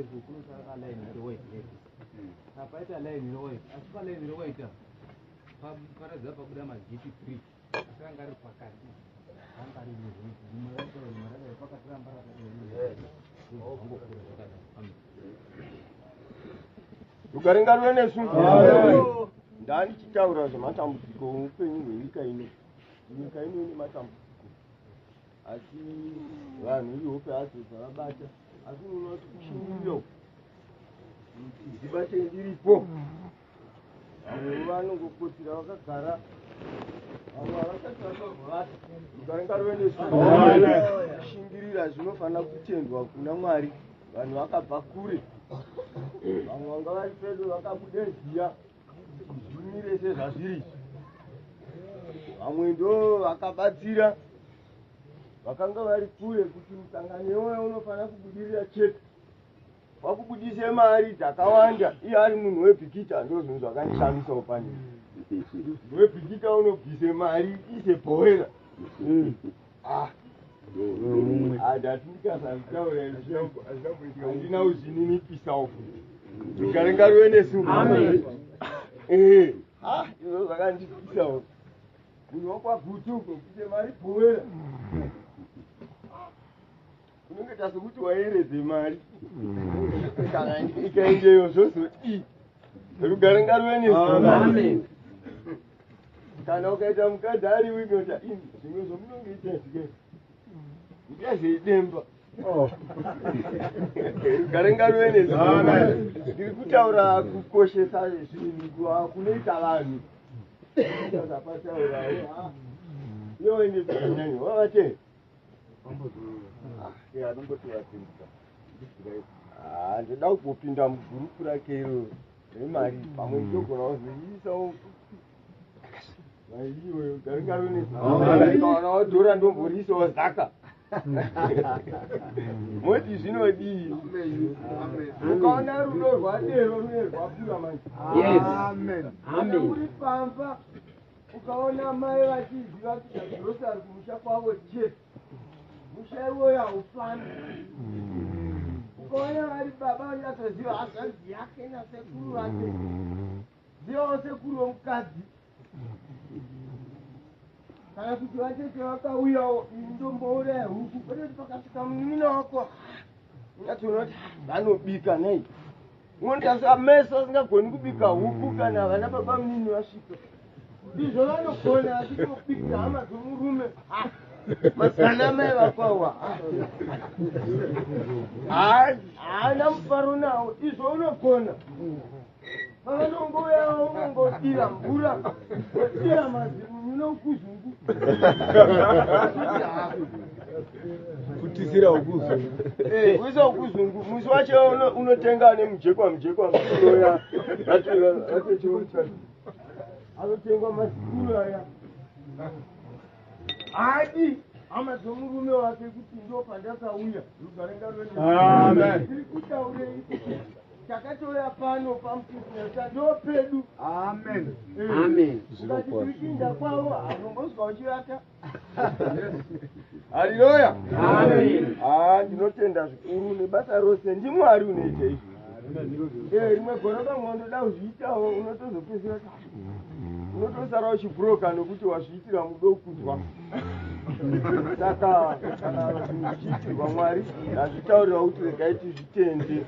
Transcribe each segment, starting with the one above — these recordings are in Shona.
Kunosara line rewhite rega. Paita line rewhite, asi paline rewhite apa paratidza pabuda magate 3, asi anga ari pakati, anga ari rewhite, rimwe rakadai, rimwe rakadai, pakati ramba rakadai, zvangokura zvakadai. Amen. Rugare ngaruve nesu. Ndandichitaura zvematambudziko oupenyu hwenyika ino. Nyika ino ine matambudziko, asi vanhu ihope hadzo dzavabata, asi unoona kuti kushingirira uku kuti dzibate ndiripo. Vamwe vanongokotsira vakagara, vamwe havasati vatobvata. Rugare ngaruve nesu. Kushingirira zvinofanira kutendwa kuna Mwari. Vanhu vakabva kure, vamwe vanga vari pedo vakabude ziya zvimire sezvazviri izvi. Vamwe ndo vakabatsira vakanga vari kure kuti musangano iwoyo unofanira kubudirira chete, wakubudise mari dzakawanda. Iye ari munhu webhikita, ndo zvinhu zvakandishamisawo pane webhikita unobvise mari ise bhowera. Ndati ndikasazvitaura handina kuzvininipisawo futi. Rugare ngaruve nesu. Izvo zvakandipisawo, munhu wakwaGutu uko kuite mari bhowera, unenge tasekuti waeredze mari, kana ikaendeyo zvozodii? Rugare ngaruve nesu. Kana ukaita mukadzi ari winota ini, zvimwe zvomunongoita zvike ndezveidemba. Rugare ngaruve nesu. Ndiri kutaura kukoshesa zvinhu kunoita vanhu. Zapataurawo iyoende kunyanya wavate anongotivatsindika. Ndoda kupinda mugurupu rake iro remari, pamwe ndogona kuzoiisawo mari iyoyo. Gare ngaruve nesu. Kaona wadhora ndomboriisawo zaka, moti zvinodii? Ukaona rudo rwadero rune rwakura manje. Kana uri pamba, ukaona mai vachiziva kuita grocery kumusha kwavo chete, musha iwoyo haufambi. Ukaona vari baba vanyatsoziva hazvanzi yake nasekuru vake, zivawo sekuru womukadzi, kana kuti vatete vakauyawo, ndombouraya huku, kwete kuti pakasvika munin'ina wako unyatsoona kuti vanobika nei. Unotasa meso asingagoni kubika huku kana vana baba munini vasvika, izvo vanogona achitobikira hama dzomurume. Mazana mai vakwawa haana mufaro nawo, izvo unogona pavanongouya unongodira mvura, wodira mazimunyu noukuzungu. Kutisira ukuzungu. Kuisa ukuzungu musi wacho unotenga nemujekwa, mujekwa mukuru ya anotengwa mazikuru aya. Haadi hama dzomurume wake kuti ndo pandakauya. Rugare Amen. Tiri kutaurei kuti takatouya pano pamukukusa ndo pedu. Amen. Amen. Ukati tiri kuinda kwavo, haunombosvika uchivata. Haleluya. Amen. Ah, ndinotenda zvikuru nebasa rose. NdiMwari unoita izvi. Rimwe gore pamwe undoda kuzviitawo, unotozopedzisira unotosara uchibhuroka nokuti wazviitira mudo kuzwa. Saka kana zvinhu zvichiitirwa Mwari, ndazvitaurira kuti regai tizvitende.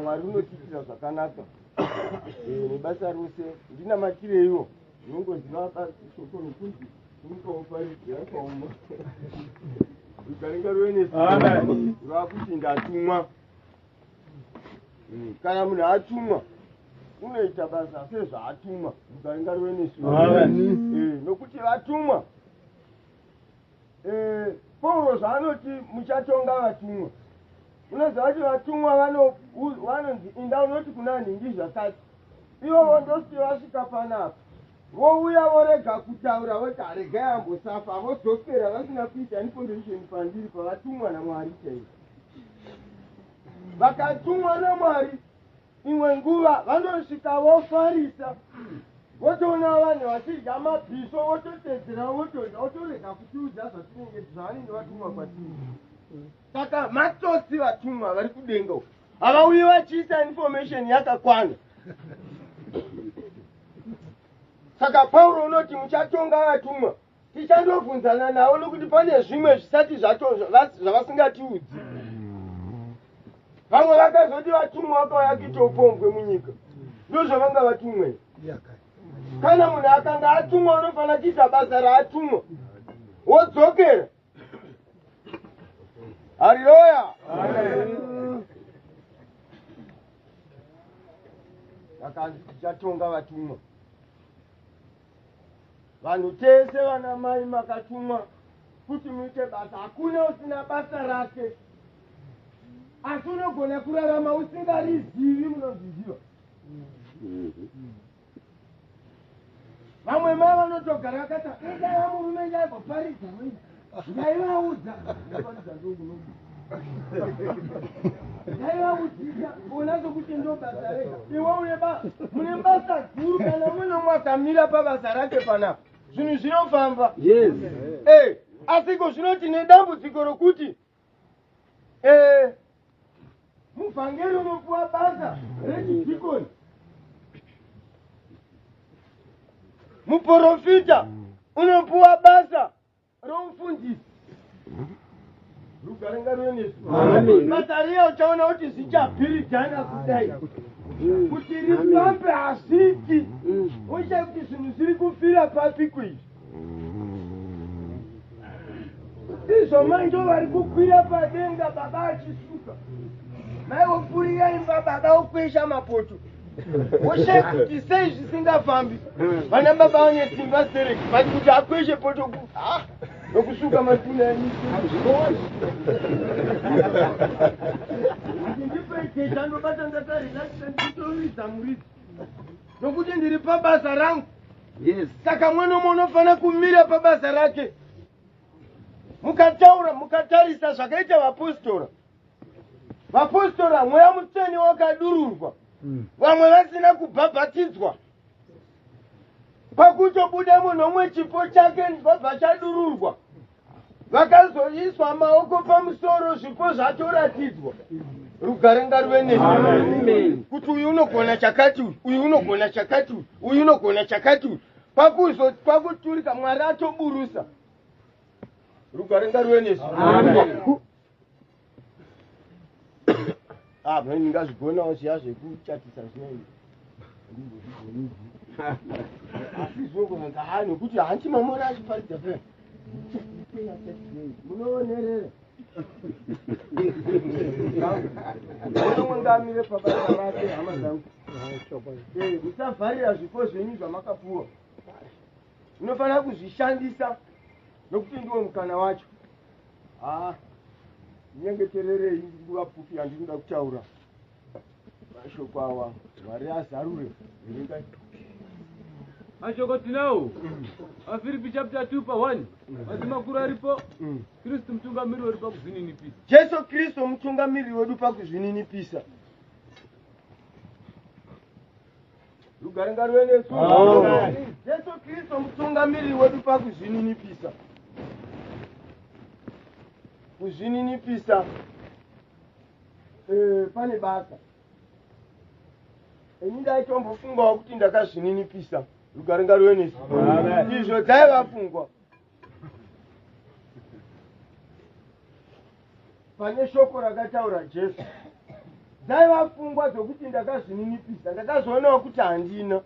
Mwari unotiitira zvakanaka. Nebasa rose ndinamatireiwo. Unongoziva shoko rokunzi unokauparidzi yakaoma. Rugare ngaruve nesu. Amen. Kureva kuti ndatumwa. Kana munhu atumwa unoita basa sezvaatumwa. Rugare ngaruve nesu. Amen. Nokuti vatumwa, Pauro zvaanoti muchatonga vatumwa, unoziva kuti vatumwa vanonzi inda unoti kuna nhingi zvakati, ivovo ndositi vasvika panapa, vouya vorega kutaura, voti aregai ambosafa, vodzokera vasina kuita information pandiri pavatumwa naMwari chaizvo. Vakatumwa naMwari imwe nguva vanosvika vofarisa, votoona vanhu vachidya mabhiso, vototedzera, votodya, votorega kutiudza zvatinenge zvavanenge vatumwa kwatiri. Saka matsotsi vatumwa vari kudenga uko havauyi vachiisa information yakakwana. Saka Pauro unoti muchatonga vatumwa, tichandobvunzana navo nokuti pane zvimwe zvisati zvavasingatiudzi. Vamwe vakazoti vatumwa vakauya kuita upombwe munyika, ndozvavanga vatumwe. Kana munhu akanga atumwa unofanira kuita basa raatumwa wodzokera. Haleluya. Vakanzi tichatonga vatumwa. Vanhu tese vana mai makatumwa kuti muite basa. Hakuna usina basa rake. Asi unogona kurarama usingarizivi, munozviziva. Vamwe mai vanotogara vakati ndaiva murume ndaigoparidza ndaivaudza ndaivaudza ona sokuti ndo basa rega iwe une mune basa guru kana umwe nomwe akamira pabasa rake panapa zvinhu zvinofamba. Yes. Eh, asiko zvino tine dambudziko rokuti eh, muvhangeri unopuwa basa rechidhikoni, muprofita unopuwa basa roufundisi. Rugare ngaruve nesu. Amen. Basa riya uchaona kuti zvichabhiridzana kudai kuti rifambe hazviiti. Woshaya kuti zvinhu zviri kufira papi kuizvi. Izvo mai ndo vari kukwira padenga, baba achisuka, mai vopfurira imba, baba vokwesha mapoto. Woshaya kuti sei zvisingafambi. Vana baba vane simba stereki, but kuti akweshe poto nokusuka matuna enyu. Ndipei ndobata ndakarelaxa nditoridza muridzi nokuti ndiri pabasa rangu. Saka mwana umwe unofanira kumira pabasa rake. Mukataura mukatarisa zvakaita vapostora, vapostora mweya mutsvene wakadururwa vamwe vasina kubhabhatidzwa. Pakutobuda munhu umwe chipo chake ndobva chadururwa, vakazoiswa maoko pamusoro, zvipo zvatoratidzwa. Rugare ngaruve nesu. Amen. Kuti uyu unogona chakati, uyu uyu unogona chakati, uyu uyu unogona chakati, uyu pakuzo pakuturika Mwari atoburusa. Rugare ngaruve nesu. Amen. Ah, mheni ndingazvigonawo zviya zvekuchatisa zviya izvi. Handimbozvigoni asi zvinogona kunge ha nekuti hanti mamona achiparidza paya munoonerera. Umwe ngaamire pabasa rake, hama dzangu. Musavharira zvipo zvenyu zvamakapuwa. Unofanira kuzvishandisa nokuti ndiwo mukana wacho. Ha, nyengetererei nguva pfupi yandinoda kutaura mashoko awa. Mwari azarure. Verengai. Mashoko tinawo aFiripi chapter 2 pa 1 masi makuru aripo. Kristu mutungamiriri wedu pakuzvininipisa. Jesu Kristu mutungamiriri wedu pakuzvininipisa. Rugare ngaruve nesu. Amen. Jesu Kristu mutungamiriri wedu pakuzvininipisa. Kuzvininipisa pane basa. Ini ndaitombofungawo kuti ndakazvininipisa. Rugare ngaruve nesu. Amen. Izvo dzaiva pfungwa. Pane shoko rakataura Jesu, dzaiva pfungwa dzokuti ndakazvininipisa. Ndakazoonawo kuti handina.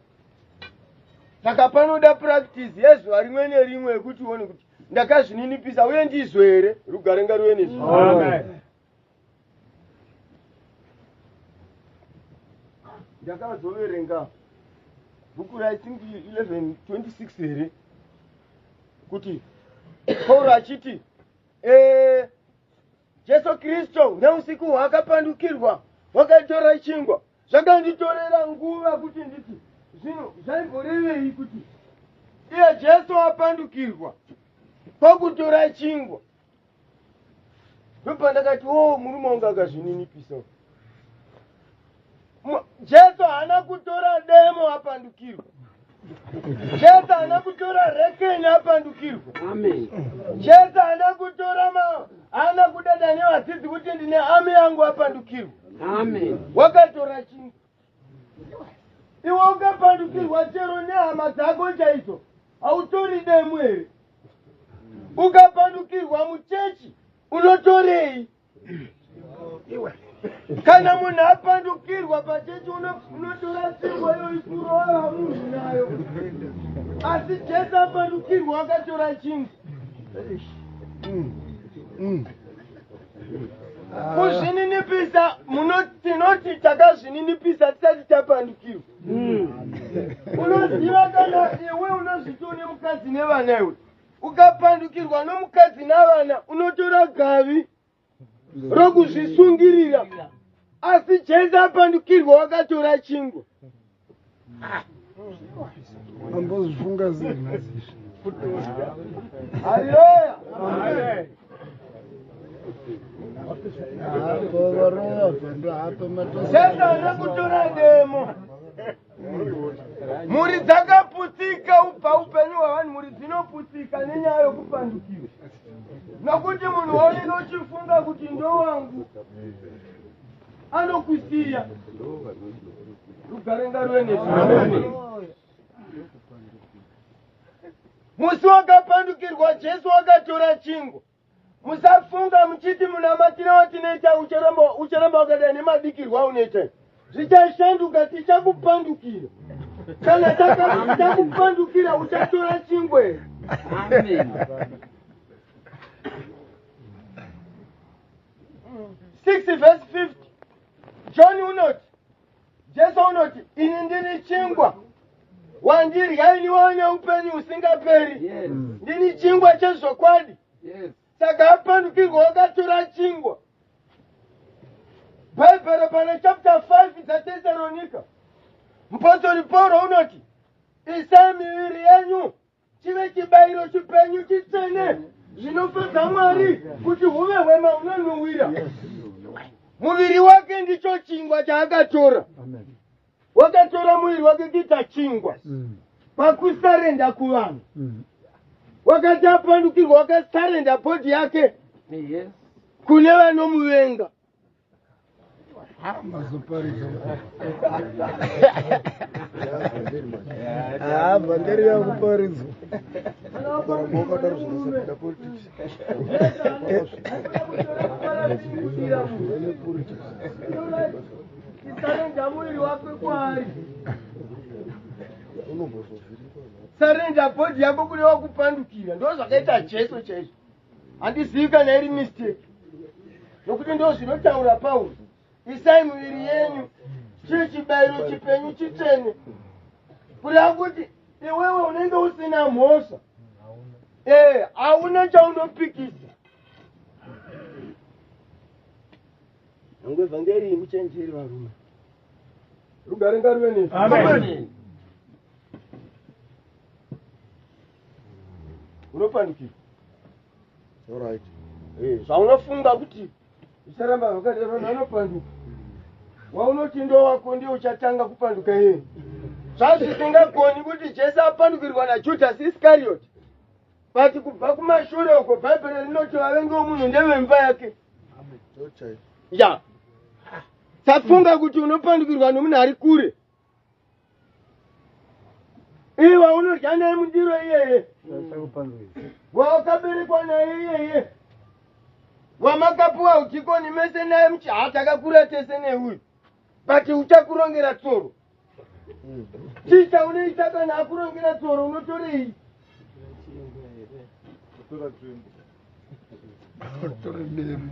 Saka panoda practice yezuva rimwe nerimwe yekuti uone kuti ndakazvininipisa uye ndizvo here. Rugare ngaruve nesu. Amen. Ndakazoverenga bhuku ra I think 1126 here kuti Pauro achiti Jesu Kristu neusiku hwaakapandukirwa wakatora chingwa. Zvakanditorera nguva kuti nditi zvino zvaimborevei kuti iye Jesu apandukirwa kwakutora chingwa. Ndopandakati o murume wangu akazvininipisa. Jesu haana kutora demo apandukirwa. Jesu haana kutora rekeni apandukirwa. Amen. Jesu haana kutora Haana kudada nevadzidzi kuti ndine ami yangu apandukirwa. Amen. Wakatora chingwa. Iwe ukapandukirwa chero nehama dzako chaidzo, hautori demo here? Ukapandukirwa muchechi unotorei? Kana munhu apandukirwa pachechi unotora tsvimbo iyoyi kurova munhu nayo. Asi Jesu apandukirwa akatora chingwa. Kuzvininipisa, tinoti takazvininipisa tisati tapandukirwa. Unoziva kana iwe unozviti une mukadzi nevana, iwe ukapandukirwa nomukadzi navana unotora gavi rokuzvisungirira. Asi Jesu apandukirwa wakatora chingwa. Ambozvifunga sei nhasi izvi? Haleluya. Jesu haana kutora demo. Mhuri dzakaputsika paupenyu hwavanhu, mhuri dzinoputsika nenyaya yokupandukirwa, nokuti munhu waunenge uchifunga kuti ndowangu anokusiya. Rugare ngaruve nesu. Musi wakapandukirwa Jesu wakatora chingwa. Musafunga muchiti munamatiro watinoita ucharamba wakadai nemadikirwo aunoita, zvichashanduka. Tichakupandukira. Kana takupandukira uchatora chingwa here? Amen. 6 verse 50, John unoti, Jesu unoti, "Ini ndini chingwa, wandirya ini wane upenyu husingaperi." Ndini chingwa chezvokwadi. Saka apandukirwa wakatora chingwa. Bhaibheri pana chapter 5 dzaTesaronika, mupostori Pauro unoti, "Isai miviri yenyu chive chibayiro chipenyu, chitsvene, zvinofadza Mwari, kuti huve hwema hunonhuhwira." Muviri wake ndicho chingwa chaakatora. Wakatora muviri wake kuita chingwa pakusurrender kuvanhu. Wakati apandukirwa wakasurrender body yake kune vanomuvenga. Mazoparidza. Ah, vhangeri yakuparidzwa. Kuramba wakadaro zvinosapinda politics. Surrender muviri wake kwaari. Surrender body yako kune wakupandukira. Ndo zvakaita Jesu chaizvo. Handizivi kana iri mistake, nokuti ndo zvinotaura Pauro, "Isai miviri yenyu chii chibayiro chipenyu, chitsvene." Kureva kuti iwewe unenge usina mhosva, hauna chaunopikisa. Nyange vhangeri muchenjeri varume, rugare ngaruve nesu. Amen. Unopandukirwa. Alright. Zvaunofunga kuti ucharamba zvakadaro, vanhu vanopanduka. Waunoti ndo wako ndiye uchatanga kupanduka iye. Zvazvisingagoni kuti Jesu apandukirwa naJudas Iscariot, but kubva kumashure uko Bhaibheri rinoti vavengi vomunhu ndevemba yake. Tochai. Ya, safunga kuti unopandukirwa nomunhu ari kure, iwe unodya naye mundiro iyeye, wawakaberekwa naye iyeye, wamakapuwa udhikoni mese naye, muchi ha takakura tese neuyu, but uchakurongera tsoro. Chii chaunoita kana akurongera tsoro? Unotorei? Tora tsvimbo. Tora demo.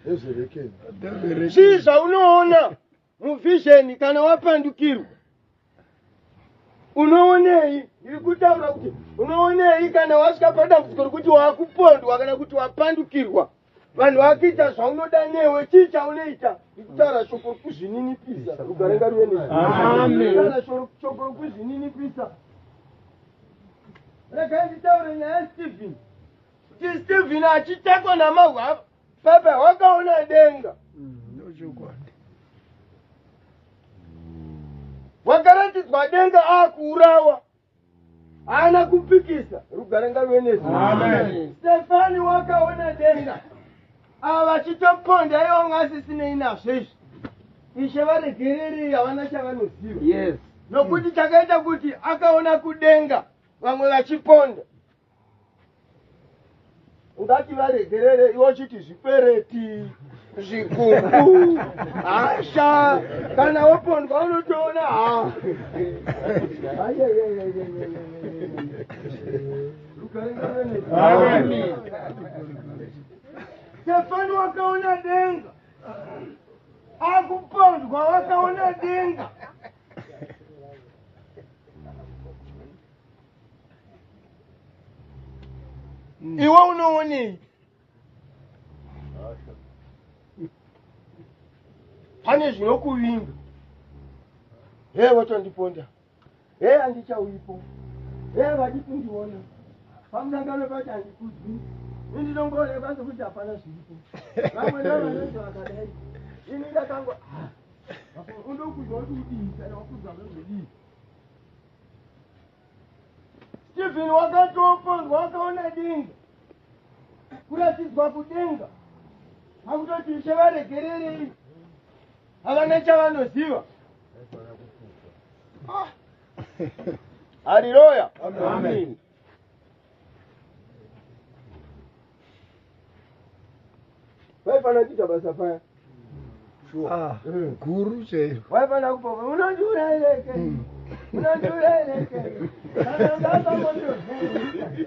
Ezverekeni. Chii zvaunoona muvision kana wapandukirwa? Unoonei? Ndiri kutaura kuti unoonei kana wasvika padambudziko rekuti wakupondwa kana kuti wapandukirwa, vanhu vakuita zvaunoda newe? Chii chaunoita? Ndikutaura shoko rokuzvininipisa. Rugare ngaruve nesu. Amen. Ndikutaura shoko rokuzvininipisa. Regai nditaure nyaya yaStephen, kuti Stephen achitekwa namahwa papa wakaona denga. Ndochokwadi. Wakaratidzwa denga akuurawa. Haana kupikisa. Rugare ngaruve nesu. Amen. Stefani wakaona denga. Ava vachitoponda ivo vanga asisinei nazvo izvi. Ishe varegererei havana chavanoziva. Yes. Nokuti chakaita kuti akaona kudenga vamwe vachiponda. Ungati varegerere iwe uchiti zvikwereti, zvigumbu, hasha, kana wopondwa unotoona ha. Rugare ngaruve nesu. Amen. Stefani wakaona denga. Akupondwa wakaona denga. Iwe unoonei? Pane zvinokuvinga. He watondiponda. He handichauyipo. He vadi kundiona. Pamusangano pacho handikudzwi. Ini ndinongoonekwa sekuti hapana zviripo. Vamwe ndovanonzi vakadai. Ini ndakango undokudzwa kuti udii kana wakudzwa zvodii. Stephen wakatopondwa wakaona denga. Kuratidzwa kudenga. Hakutoti Ishe varegererei. Havana chavanoziva. Ah. Haleluya. Amen. Vaifanira kuita basa paya. Ah, guru chairo. Vaifanira kupa unondiurayireke. Unondiurayireke. Kana ungakamondozvei.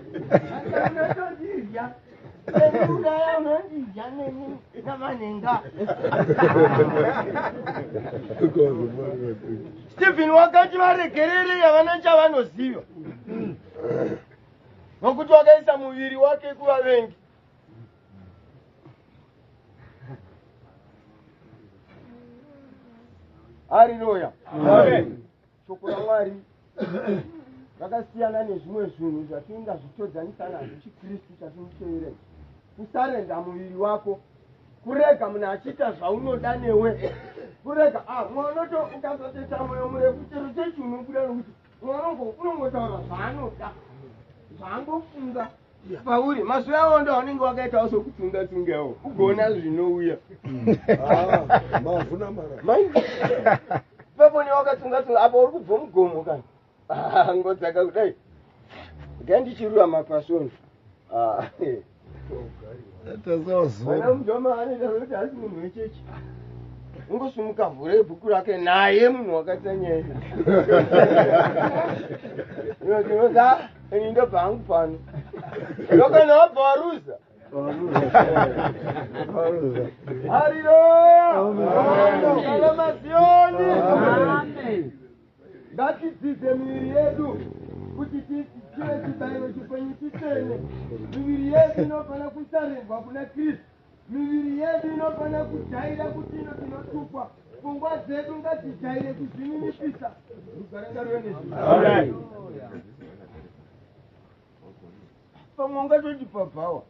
Kana unotondidya. Neniuraya unondidya neni namanhenga. Stephen wakati varegererei havana chavanoziva. Nokuti wakaisa muviri wake kuvavengi. Haleluya. Amen. Shoko raMwari rakasiyana nezvimwe zvinhu zvatingazvitodzanisa nazvo chiKristu chatinotevera ichi. Kusarenda muviri wako, kurega munhu achiita zvaunoda newe, kurega ah, mwana uto ukasatoita mwoyo murefu chero chechi unobuda nokuti mwana unongotaura zvaanoda, zvaangofunga pauri. Mazuva awo ndo aunenge wakaitawo sokutsunga tsungawo ugoona zvinouya. Ah, mavhu namarara. Mai, ipapo ne wakatsunga tsunga apa uri kubva mugomo kana Ah, ngodzaka kudai ngandichirura mapasoni. Ah, Mwana Tasazora. mujoma anoita kuti asi munhu wechechi ungosimuka vhure bhuku rake naye munhu wakatsanyaya. Ndinoza ini ndobva hangu pano ndokana wabva waruza. Haleluya. Kana mazioni. Amen. Ngatidzidze miviri yedu kuti tive chibayiro chipenyu chitsvene. Miviri yedu inofanira kusarendwa kuna Kristu. Miviri yedu inofanira kujaira kuti ino tinotukwa. Pfungwa dzedu ngadzijaire kuzvininipisa. Rugare ngaruve nesu. Amen. Pamwe ungatoti pabhawa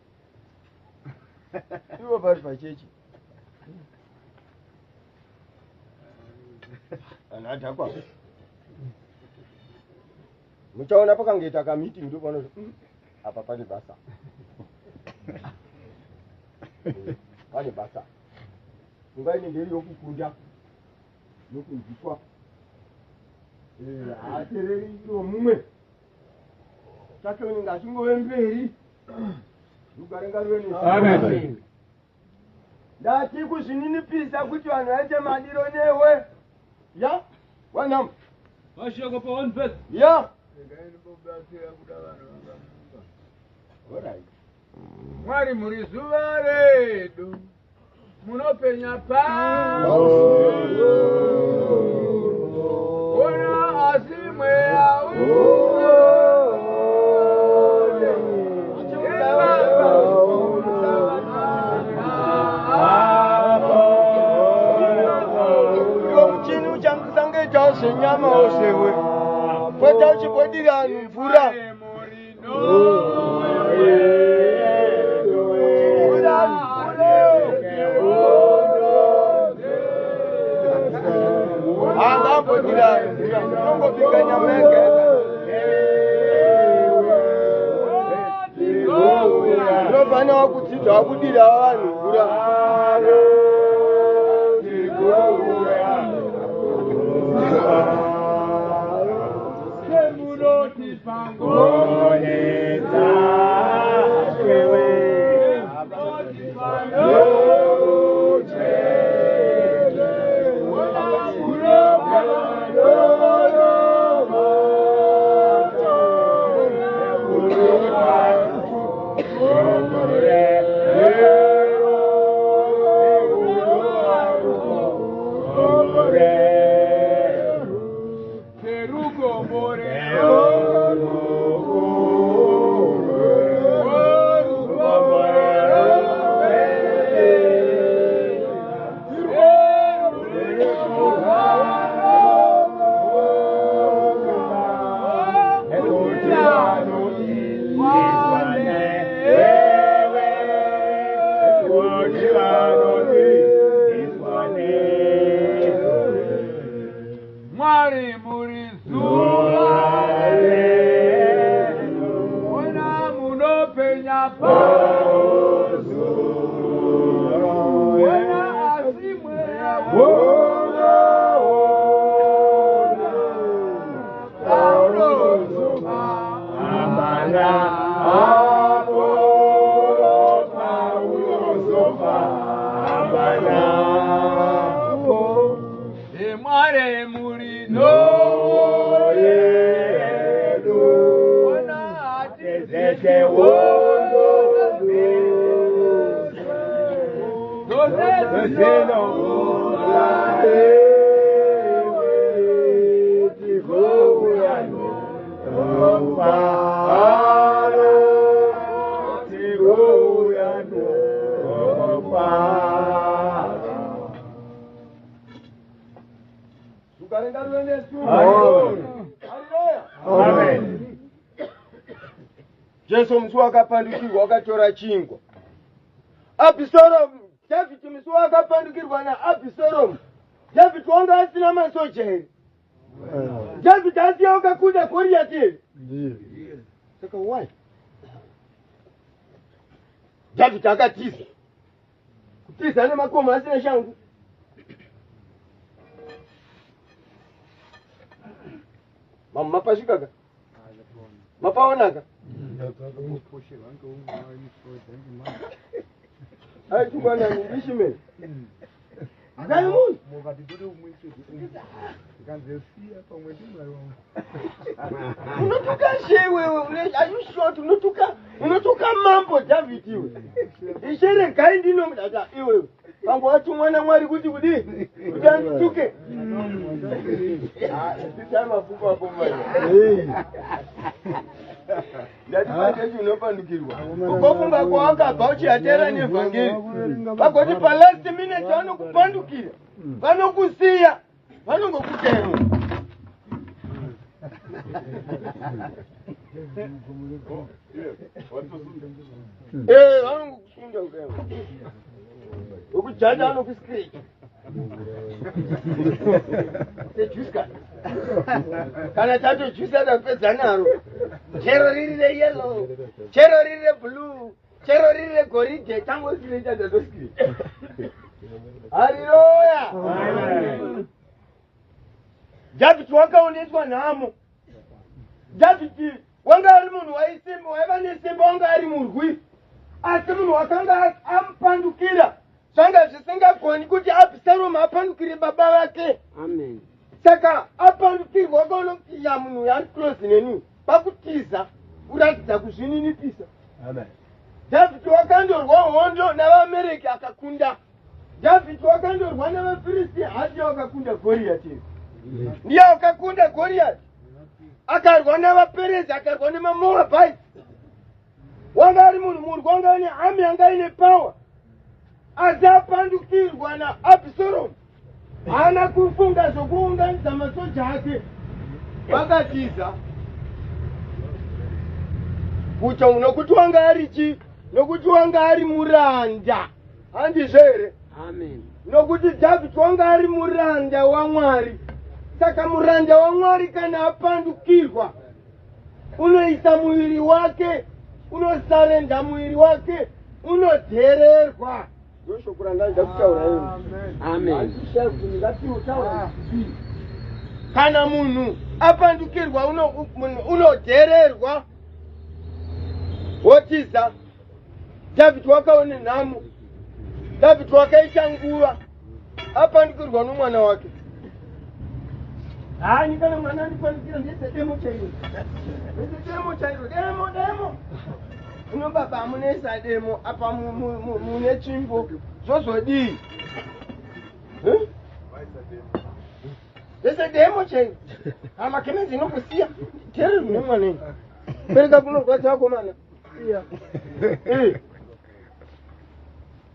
ivo pari pachechi anhu adhakwa. Muchaona pakangoita kameeting ndopanoti apa pane basa. Pane basa. Pfungwa inenge iri yokukunda nokunzwikwa. Haatereri iro mumwe chake unenge achingove mberi. Rugare ngaruve nesu. Amen. Ndati kuzvininipisa kuti vanhu vaite madiro newe. Ya wanam Mashoko pa 1 verse. Ya. Alright. Mwari muri zuva redu munopenya pa ona asi mweya une Iwe muchini uchangisangoitawo zvenyama wozvewe pota uchibodira vanhu mvura. Uchidira vanhu mvura. Angambodira vanhu mvura unongobika nyama yega yega. Takudira vanhu mvura. Mwari muri zuva redu, ona munopenya pauzuro, ona asi mweya unoona paunozofa hapana apo paunozofa hapana. Mwari muri yedu, ona atizete wondo dzose dzinoura ewe tigouya nofara, tigouya nofara. Amen. Jesu musi wakapandukirwa wakatora chingwa. Abhisalomu, Dhavhidhi musi wakapandukirwa naAbhisalomu. Dhavhidhi wanga asina masoja here? Dhavhidhi asiya wakakunda Goriati here? Saka why? Dhavhidhi akatiza. Kutiza nemakomo asina shangu. Mapasvikaka? Mapaonaka? Aitukwana ndishimeni. Dai munhu. Unotuka she iwewe, are you sure unotuka unotuka mambo David iwe? Ishe regai ndinomudata iwewe. Pangu watumwa naMwari kuti kudii? Kuti andituke. Sisai mapfuko apo manje. Ndati pachechi unopandukirwa. Ukofunga kwawakabva uchiyatera nevhangeri. Vagoti palast minute vanokupandukira. Vanokusiya. Vanongokutema. Vanongokusunda kutema. Wekujaja anokuscratch. Sejuice kana tatojusa tapedza naro. Chero riri reyellow, chero riri reblue, chero riri regoridhe, tangoscratcha tatoscratch. Haleluya. Dhavhidhi wakaoneswa nhamo. Dhavhidhi wanga ari munhu waisimba, waiva nesimba, wanga ari murwi, asi munhu wakanga amupandukira zvanga zvisingagoni kuti Abhisalomu apandukire baba vake. Amen. Saka apandukirwa wakaona kuti ya munhu uyu ari close neni, pakutiza kuratidza kuzvininipisa. Dhavhidhi wakandorwa hondo navaAmereki akakunda. Dhavhidhi wakandorwa navaFiristia, hati wakakunda Goriati. Ndiye wakakunda Goriati. Akarwa navaPerezi, akarwa nemaMoabhites. Wanga ari munhu murwi, wanga aine army, anga aine power. Asi apandukirwa naAbhisalomu, haana kufunga zvokuunganidza masoja ake. Vakatiza. Kucho nokuti wanga ari chi, nokuti wanga ari muranda. Handizvo here? Amen. Nokuti Dhavhidhi wanga ari muranda waMwari. Saka muranda waMwari kana apandukirwa, unoisa muviri wake, unosarenda muviri wake. Unodhererwa. Ndoshoko randanga kutaura iro. Amen. Handishayi kuti ndingatiutaura chii. Kana munhu apandukirwa munhu unodhererwa wotiza. David wakaone nhamo. David wakaita nguva apandukirwa nomwana wake. Hani kana mwana andipandukira ndese demo chairo. Ndese demo chairo, demo demo. Uno baba munesa demo apa mune tsvimbo zvozodii? Eh? Ndese demo chairo. Hama kemenzi inokusiya. Tereri nemwana ini. Bereka kunorwadza vakomana. Eh.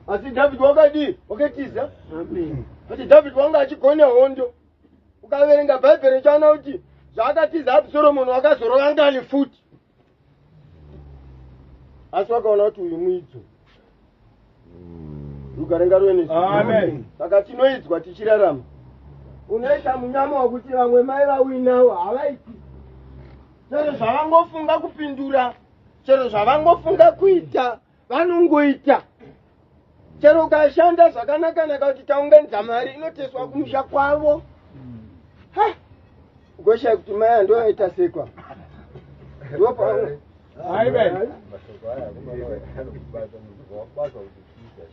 Asi David wakadii? Wakatiza. Amen. Kuti David wanga achigona hondo. Ukaverenga Bhaibheri uchaona kuti zvaakatiza Absalom wakazorova ngani futi. Asi wakaona kuti uyu muidzo. Rugare ngaruve nesu. Amen. Saka tinoidzwa tichirarama. Unoita munyama wekuti vamwe mai vauinawo havaiti. Chero zvavangofunga kupindura, chero zvavangofunga kuita, vanongoita. Chero ukashanda zvakanaka-naka kuti taunganidza mari inoteswa kumusha kwavo. Ha! Ugoshaya kuti mai andoaita sekwa. Ndopa- Amen. Mashoko aya akomana anokubata munhu wabatwa kuti kuita.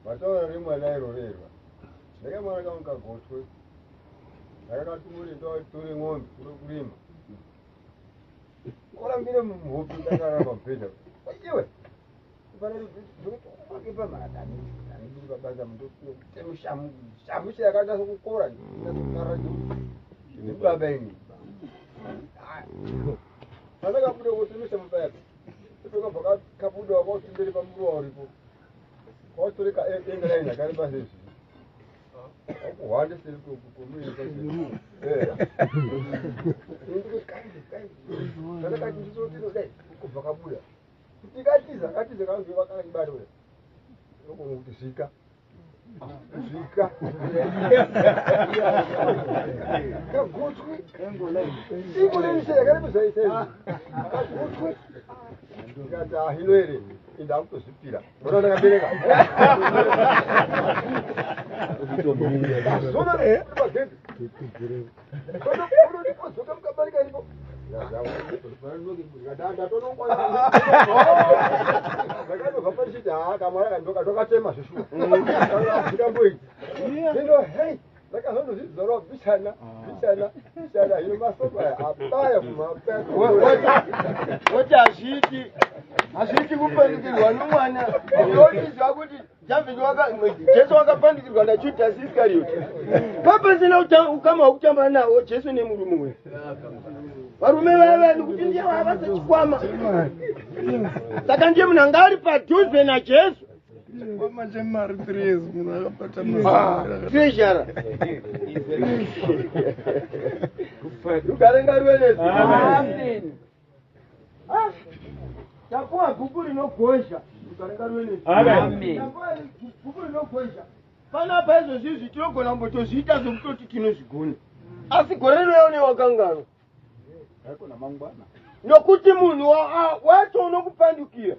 Mataura remwana iro rerwa. Ndaka mwana kangu kagotwe. Ndakakatumure ndotore ng'ombe kuno kurima. Korambire muhope ndakarara pamubhedha. Iwe. Kufanira kuti wake pamhara ndiri pabasa mundotema shamu. Shamu chiyakanyasa kukora. Ndakara ndini baba ini. Pandakabuda kotemesa mabaya. Tokabva kabuda kwausimberi pamuruwa uripo. Kwautore kaenga laini akareba sezvi. Wakuhwande seri komuisa. Eh. Ndikuti kaindi kaindi. Pandakati ndizotino dai kubva kabuda. Tikatiza katiza kanzi vakakibata kudai. Ndokona kuti svika. Svika. Kagutwi. Ingo lenishe yakareba zvaisezvi. Kagutwi. Ndikati ah hino here inda kutozvipira. Ndona ndakabereka. Zona pagedhi. Unodzoka mukabarika iripo. Ndakatobva parichiti haa kamwana kandokatema zveshuwa. Zvikamboita. Hino hei ndakazondozvidzora bichana bichana bichana hino masoko aya abaya kumabaya. Woti hazviiti hazviiti kupandukirwa nomwana. Unotiziva kuti David waka Jesu wakapandukirwa naJudas Iscariot. Papasina ukama hwekutamba nawo Jesu nemurume uyu. Varume vaya vaya nekuti ndiye wavasa chikwama. Saka ndiye munhu anga ari padhuze naJesu. Chikwama chemari 3 years munhu akabata Treasurer. Rugare ngaruve nesu. Amen. Ah, tapuwa bhuku rinogozha. Rugare ngaruve nesu. Amen. Tapuwa bhuku rinogozha. Panapa izvozvizvi tinogona kumbotozviita zvekutoti tinozvigona. Asi gore rinouya wakanganwa. Nokuti munhu wacho unokupandukira.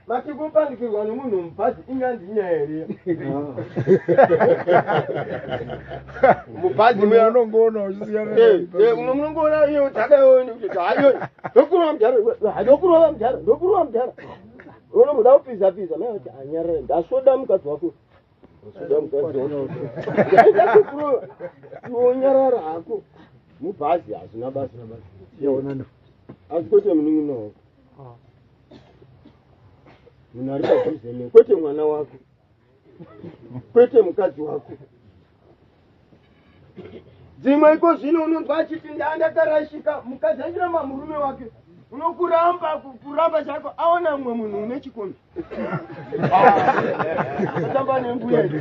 Mati kupandukirwa nomunhu mubhazi inganzi inyaya here? Mubhazi munhu muya anongoona uchisiyana Eh, eh, munongoona iyo dzakaioni kuti hayo ndokurova mudhara, ndokurova mudhara, ndokurova mudhara. Unomboda kupiza piza mai vati anyarara ndasvoda mukadzi wako. Ndasvoda mukadzi wako. Ndakurova. Iwe unyarara hako. Mubhazi hazvina basa. Asi kwete munin'ina wako. Munhu ari padhuze newe, kwete mwana wako. Kwete mukadzi wako. Dzimwe iko zvino unonzwa achiti ndandakarashika mukadzi achiramba murume wake unokuramba kuramba chako aona mumwe munhu une chikombi atamba nembuya iyi.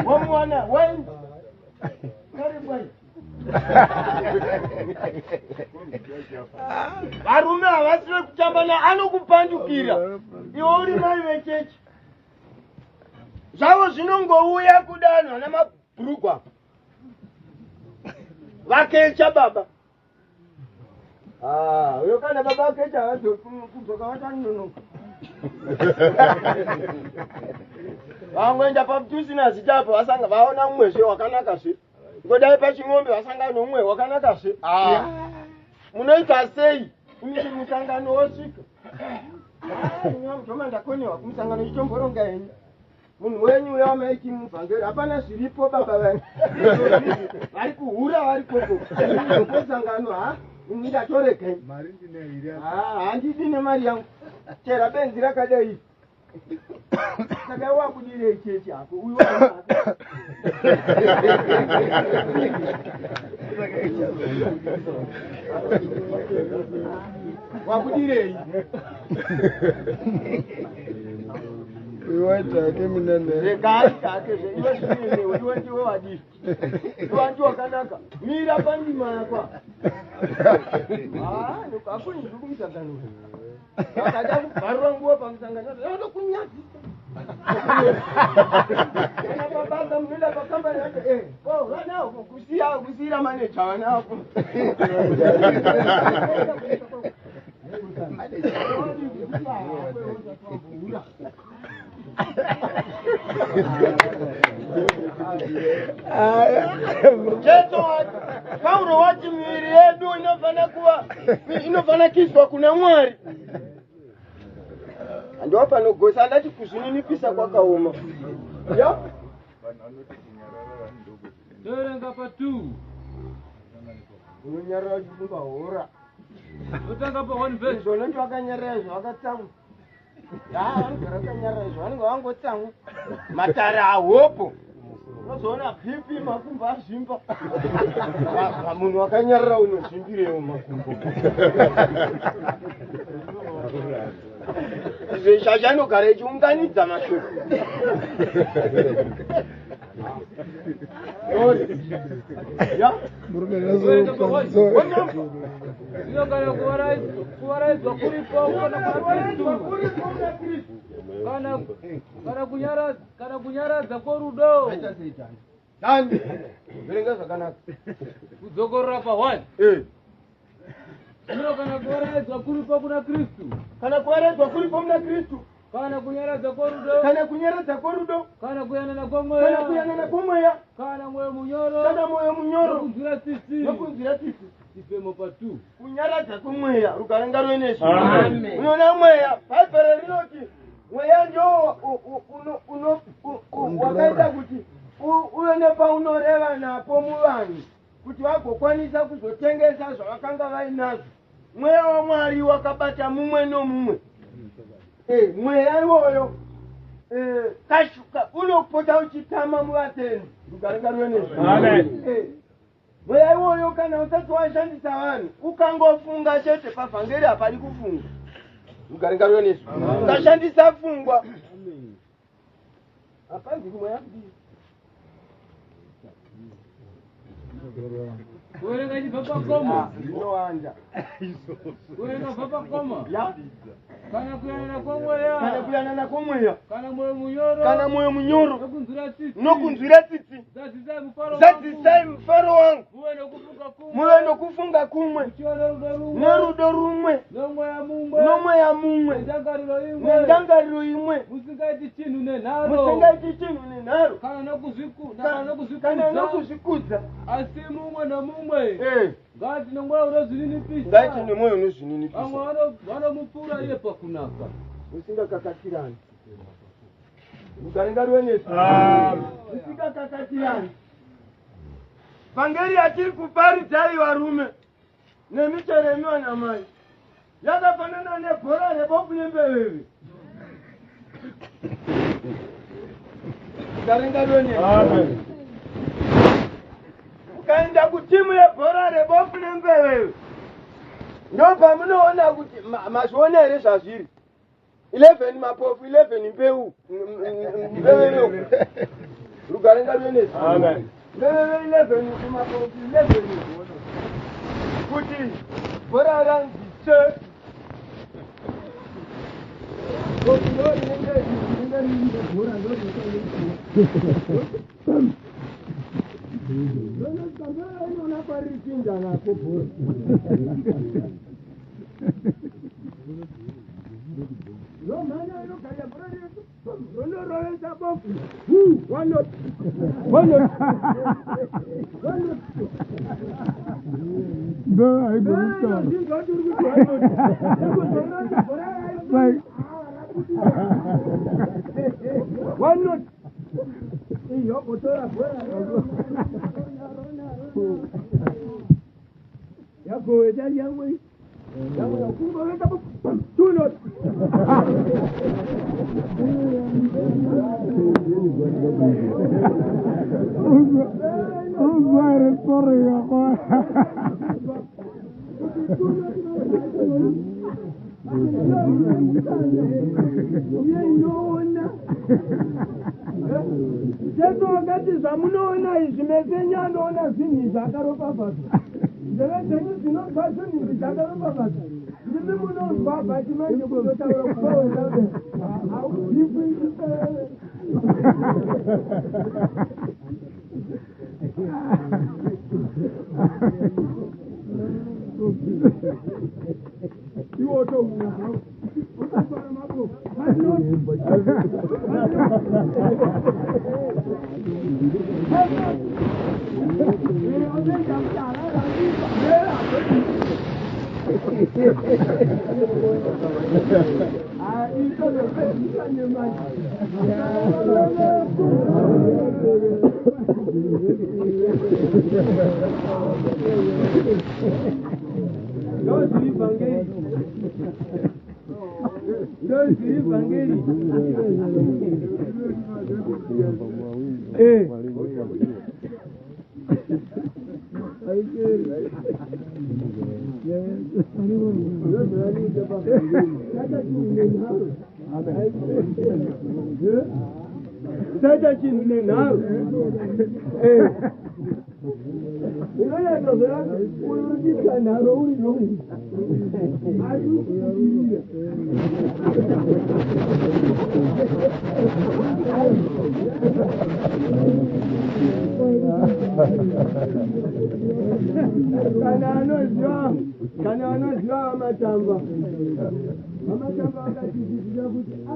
Wamuwana waini kare bwai. Varume havasi vekutamba na anokupandukira iwe uri mai vechechi. Zvavo zvinongouya kudanhu ana mabhurugwa vakecha baba. Ah, uyo kana baba vakecha havazokudzoka vatanonoka. Vangoenda patusina zita apo vasanga vaona mumwezve wakanakazve. Ngodai paching'ombe vasangana nomumwe wakanakazve. Ah. Munoita sei? Imi musangano wosvika. Ah, ndakonewa kumusangano ichomboronga henyu. Munhu wenyu uya wamaiti muvhangeri hapana zviripo baba vanyu. Vari kuhura vari koko. Musangano ha? Ini ndatorega. Mari ndine iri. Ah, handidi nemari yangu. Chera benzi rakadai. Saka iwe wakudirei chechi hako uyu wakudirei uyu waita hake minene regai hake zve iwe zvinenewe iwe ndiwe wadii iwe ndiwe wakanaka mira pandima yakwa hakuinzwi kumusangano Vakada kubvarura nguo pamusangano vanokunyadzisa. Kana pabasa munoenda pakambani yacho eh oh vana kusiya kusiira maneja vana ako. Jesu Pauro wati miviri yedu inofana kuva inofana kuiswa kuna Mwari. Ndiwa panogosa andati kuzvininipisa kwakaoma. Ya? Toverenga pa 2. Unonyarara uchifunga hora. Totanga pa 1 verse. Izvo unoti wakanyarara izvo wakatsamwa. Ah, vanogara vakanyarara izvo vanenge vangotsamwa. Matare ahopo. Unozoona bp makumbo azvimba. Munhu wakanyarara unozvimbirewo makumbo. Izvo shasha inogara ichiunganidza mashoko. Murume nazopanzo. Zvino kana kuvaraidzwa kuripo kuna Kristu, kana kana kunyaradza kana kunyaradza kworudo Dandi. Verenga zvakanaka. Kudzokorora pa 1. Eh. Zvino kana kuvaraidzwa kuripo kuna Kristu, Kana kuvaraidzwa kuripo muna Kristu, kana kunyaradza kworudo, kana kunyaradza kworudo, kana kuyanana kana kwomweya, kuyanana kwomweya, kana mwoyo munyoro, kana mwoyo munyoro, nokunzwira tsitsi. Nokunzwira tsitsi. Chifemo pa 2. Kunyaradza kwomweya, rugare ngaruve nesu. Amen. Unoona mweya, Bhaibheri rinoti mweya ndio wakaita kuti uve nepaunoreva napo muvanhu kuti vagokwanisa kuzotengesa zvavakanga vainazvo. Mweya waMwari wakabata mumwe nomumwe. Mweya iwoyo unopota uchitama muvatendi. Rugare ngaruve nesu. Amen. Mweya iwoyo kana usati washandisa vanhu, ukangofunga chete pavhangeri hapadi kufunga. Rugare ngaruve nesu. Ukashandisa pfungwa hapanzi kumweya kudii. Kuverenga chibva pakoma. Zvinowanda. Kuverenga bva pakoma. Ya. Kana kuyanana kwomweya, Kana kuyanana kwomweya, kana mwoyo munyoro, kana mwoyo munyoro, nokunzwira tsitsi, nokunzwira tsitsi, zadzisai mufaro wangu, zadzisai mufaro wangu, muve nokufunga kumwe, muve nokufunga kumwe, muchiva norudo rumwe, nerudo rumwe, nomweya mumwe, nomweya mumwe, nendangariro imwe, nendangariro imwe, musingaiti chinhu nenharo, musingaiti chinhu nenharo, kana kana kana nokuzvikudza, nokuzvikudza. Asi mumwe nomumwe ngaati nomwoyo unozvininipisa, Ngaiti nemwoyo unozvininipisa, vamwe vanomupfuura iye pakunaka. Usingakakatirani. Rugare ngaruve nesu. Usingakakatirani. Vhangeri yatiri kuparidzai varume nemichero imi vanamai yakafanana nebhora rebofu nembeveve. Rugare ngaruve nesu. Ukaenda kutimu yebhora rebofu nembeveve ndopamunoona kuti mazviona here zvazviri. 11 mapofu, 11 mbeu mbeveve. Rugare ngaruve nesu. Amen. Veve 11 kumakopi 11 kuti bhora ranzi che kuti ndo rinenge rinenge riine bhora ndo rinoita inoona paripinda nako bhora romhanya inogaya bhora rinorovesa bofu one not one not one not. One not. Iyo kutora bhora yagoeta yamwe yamwe yakungoveta two not. Jesu wakati zvamunoona izvi mese anoona zvinhu izvi akaropafadzwa. Nzeve dzenyu dzinonzwa zvinhu izvi dzakaropafadzwa. Ndimi munonzwa bhati manje kuzotaura kupaona hauzivi. Iwe otohura zvako otofara mabofu. Ndozviri vhangeri, ndozviri vhangeri. Saita chinhu nenharo. Inonyatozora uyu uchiita nharo uri nomwe asi ukubudirira. Kana anoziva, kana anoziva vamatamba, vamatamba vakatidzidzisa kuti a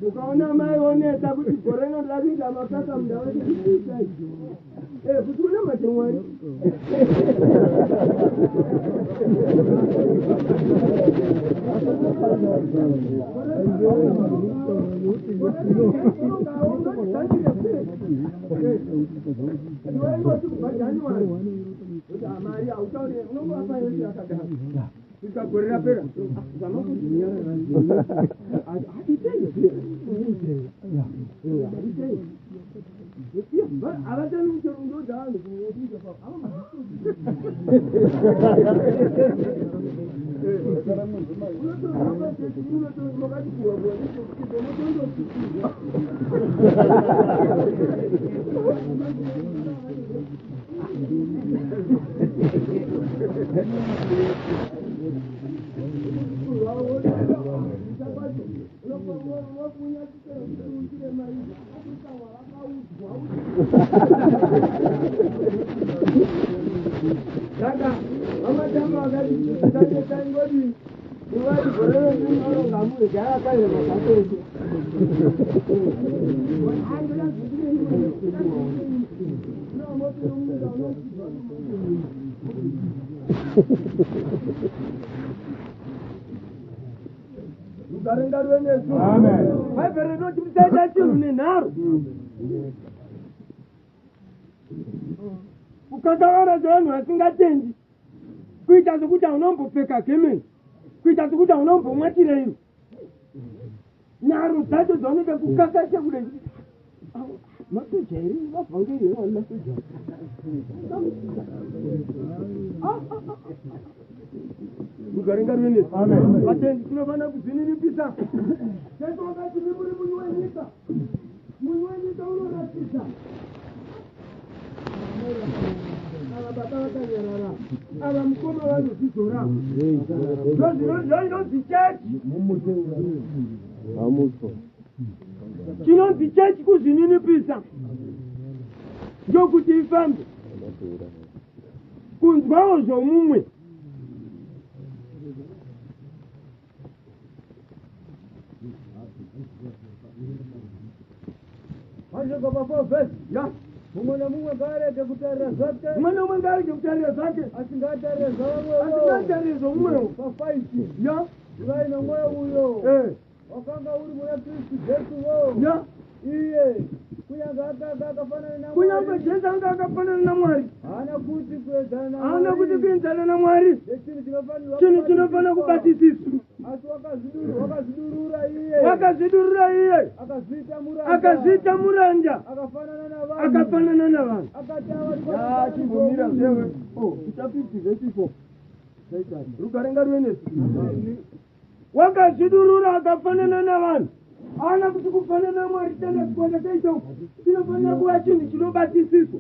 ukaona mai onetsa kuti gore rino ndoda kuita makaka munda wese kuitai kuti unamate Mwari. Mari hautauri, unongovapa yese yakadaro kusvika gore rapera. Havatani muchero ndoda vanhu Saka vamatamba vakati taingoti ungati gore rinoronga munhu jaakaire makapese. Rugare ngaruve nesu. Bhaibheri rinoti musaita chinhu nenharo. Kukakavara zvevanhu vasingatendi, kuita sekuti haunombopfeka gemeni, kuita sekuti haunombomwa chireiro. Nharo dzacho dzaunoita kukakasha kudai. Masoja here vavhangeri here vani masoja? Rugare ngaruve nesu. Vatendi tinofanira kuzvininipisa. Jesu wakati muri munyu wenyika. Munyu wenyika unoratidza. Ava baba vakanyarara, ava mukoma vanozvidzora. Ndozvinonzi chechi. Chinonzi chechi kuzvininipisa ndokuti ifambe kunzwawo zvomumwe. Mashoko pa4 vhesi. Ya. Mumwe nomumwe ngaarege kutarira zvake. Mumwe nomumwe ngaarege kutarira zvake. Asi ngaatarire zvavamwewo. Asi ngaatarire zvomumwewo. Pa5. Ya. Ivai nomwoyo uyo. Eh. Wakanga uri muna Kristu Jesuwo. Ya. Iye kunyange akanga akafanana naMwari. Kunyange Jesu anga akafanana naMwari. Haana kuti kuenzana naMwari. Haana kuti kuenzana naMwari. Nechinhu chinofanirwa Chinhu chinofanira kubatisiswa. Asi wakazvidurura iye. Wakazvidurura iye. Akazviita muranda. Akazviita muranda. Akafanana navanhu. Akafanana navanhu. Akati ava Ya, chimbomira zvewe. Oh, Peter 50 verse 4. Rugare ngaruve nesu. Wakazvidurura akafanana navanhu. Haana kuti kufanana naMwari tanga kuwana kaita uku. Chinofanira kuva chinhu chinobatisiswa.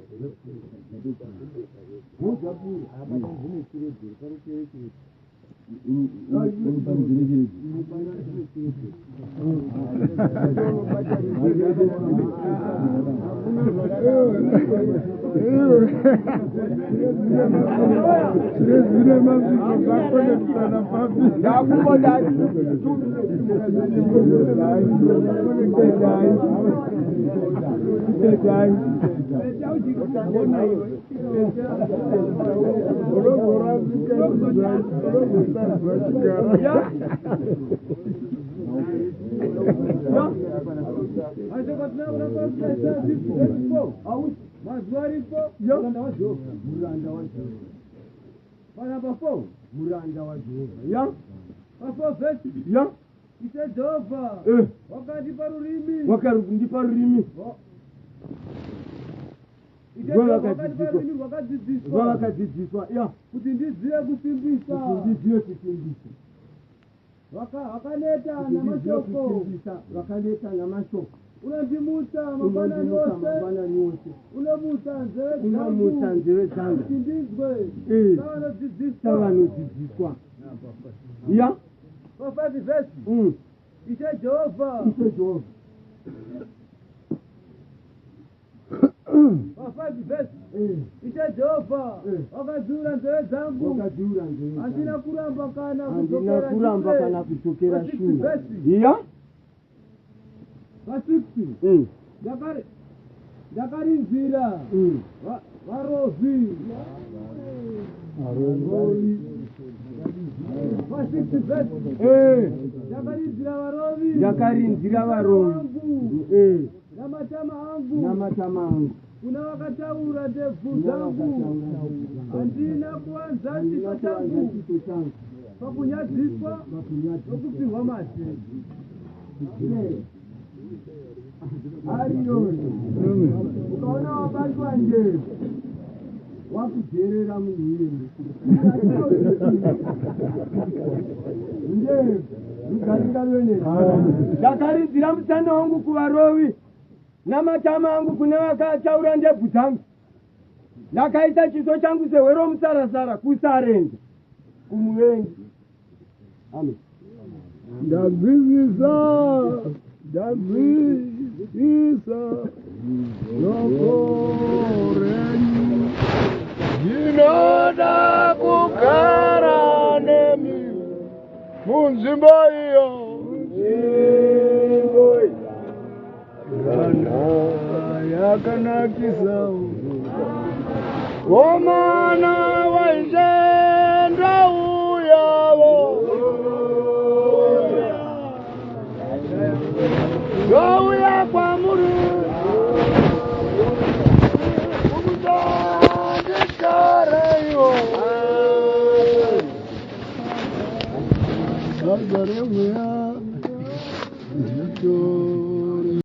Mazuva aripo muranda waJehovha. Muranda waJehovha. Panamba 4. Muranda waJehovha. Ya. Pa4 vhesi. Ya. Ishe Jehovha Eh. wakandipa rurimi. Wakandipa rurimi. Ishe Jehovha wakandipa Rwavakadzidziswa. rurimi rwakadzidziswa. Rwavakadzidziswa. Ya. Kuti ndizive kusimbisa. Kuti ndizive kusimbisa. Vakaneta Kuti ndizive namashoko. kusimbisa. Vakaneta namashoko. Unondimutsa mangwanani Unondimutsa ose. mangwanani ose. Unomutsa nzeve Unomutsa dzangu. nzeve dzangu. Kuti ndinzwe. Eh. Savanodzidziswa. Savanodzidziswa. Ya. Pa5 vhesi. Ishe Jehovha. Ishe Jehovha. Pa5 vhesi. Eh. Ishe Jehovha Eh. wakadziura nzeve dzangu. Wakadziura nzeve dzangu. Handina kuramba kana Handina kudzokera kuramba shure. kana kudzokera Pa6 shure. vhesi. Ya. Pa6. Ndakarinzira varovi. Pa6 vhesi. Eh. Ndakarinzira varovi. Ndakarinzira varovi. Vangu. Eh. Namatama angu. Namatama angu. Kuna vakataura ndebvu dzangu. Handina kuvanza Handina chiso kuvanza changu. chiso changu. Pakunyadziswa Pakunyadziswa. nokupihwa mate. Ariyo. Ukaona wabatwa njere wakudherera munhu iyeye. Njere rugare ngaruve nesu. Ndakaridzira musana wangu kuvarovi namatama angu kune vakataura ndebvu dzangu. Ndakaita chiso changu sehwero musarasara kusarenza kumuvengi. Amen. Ndadzidzisa, ndadzidzisa shoko renyu. Ndinoda kugara nemi munzvimbo iyo. Kana yakanakisa womana waishe ndauyavo. Ndauya kwamuri kuzondigareiwo. Basa remweya ndito.